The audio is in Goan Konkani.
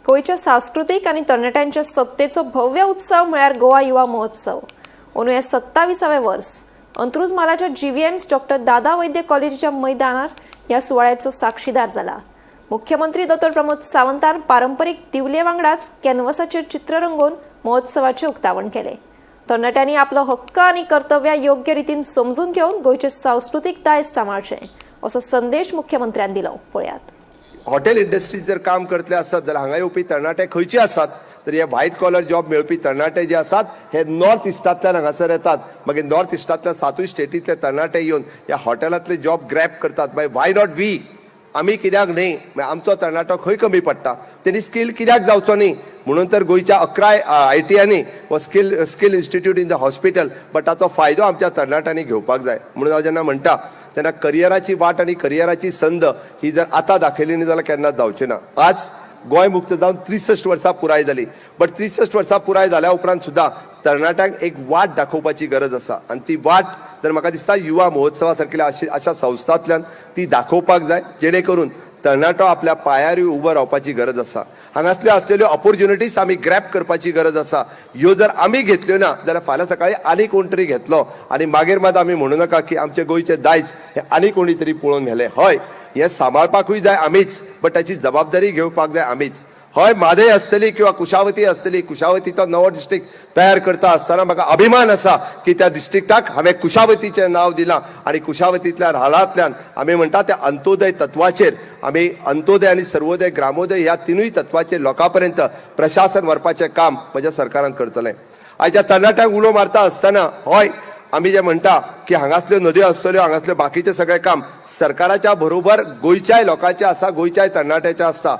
गोंयच्या सांस्कृतीक आनी तरणाट्यांच्या सत्तेचो भव्य उत्सव म्हळ्यार गोवा युवा महोत्सव. अंदू हें 27वें वर्स. अंत्रुज म्हालाच्या जीव्हीएम्स डॉक्टर दादा वैद्य कॉलेजीच्या मैदानार ह्या सुवाळ्याचो साक्षीदार जाला. मुख्यमंत्री दोतोर प्रमोद सावंतान पारंपरीक दिवले वांगडाच कॅनव्हासाचेर चित्र रंगोवन महोत्सवाचें उक्तावण केलें. तरणाट्यांनी आपलो हक्क आनी कर्तव्यां योग्य रितीन समजून घेवन गोंयचें सांस्कृतीक दायज सांबाळचें असो संदेश मुख्यमंत्र्यान दिलो. पळयात. हॉटेल इंडस्ट्रीत जर काम करतले आसत जाल्यार हांगा येवपी तरणाटे खंयचे आसात तर हे व्हायट कॉलर जॉब मेळपी तरणाटे जे आसात हे नॉर्थ इस्टांतल्यान हांगासर येतात. मागीर नॉर्थ इस्टांतल्या सातूय स्टेटींतले तरणाटे येवन ह्या हॉटेलांतले जॉब ग्रॅब करतात. मागीर why not we? आमी कित्याक न्ही? मागीर आमचो तरणाटो खंय कमी पडटा? तेणी स्कील कित्याक जावचो न्ही? म्हणून तर गोंयच्या 11 आयटीआयनी हो skill institute in the hospital, but ताचो फायदो आमच्या तरणाट्यांनी घेवपाक जाय. म्हणून हांव जेन्ना म्हणटा तेन्ना करियराची वाट आनी करियराची संद ही जर आतां दाखयली न्ही जाल्यार केन्नाच जावची ना. आज गोंय मुक्त जावन 63 वर्सां पुराय जाली, बट 63 वर्सां पुराय जाल्या उपरांत सुद्दां तरणाट्यांक एक वाट दाखोवपाची गरज आसा आनी ती वाट जर म्हाका दिसता युवा महोत्सवा सारकेल्या अशा संस्थांतल्यान ती दाखोवपाक जाय, जेणे करून तरणाटो आपल्या पांयारूय उबो रावपाची गरज आसा. हांगासल्यो आसलेल्यो ऑपोर्च्युनिटीज आमी ग्रॅब करपाची गरज आसा. ह्यो जर आमी घेतल्यो ना जाल्यार फाल्यां सकाळीं आनी कोण तरी घेतलो आनी मागीर मात आमी म्हणू नाका की आमचे गोंयचे दायज हे आनी कोणी तरी पळोवन व्हेलें. हय, हें सांबाळपाकूय जाय आमीच, बट ताची जबाबदारी घेवपाक जाय आमीच. हय, म्हादय आसतली किंवा कुशावती आसतली, कुशावतीचो नवो डिस्ट्रिक्ट तयार करता आसतना म्हाका अभिमान आसा की त्या डिस्ट्रिक्टाक हांवें कुशावतीचें नांव दिलां आनी कुशावतींतल्या रानांतल्यान आमी म्हणटा त्या अंत्योदय तत्वाचेर आमी अंत्योदय आनी सर्वोदय, ग्रामोदय ह्या तिनूय तत्वाचेर लोकां पर्यंत प्रशासन व्हरपाचें काम म्हज्या सरकारान करतलें. आयच्या तरणाट्यांक उलो मारता आसतना, हय, आमी जे म्हणटा की हांगासल्यो नदयो आसतल्यो, हांगासल्यो बाकीचें सगळें काम सरकाराच्या बरोबर गोंयच्याय लोकांचें आसा, गोंयच्याय तरणाट्याचें आसता.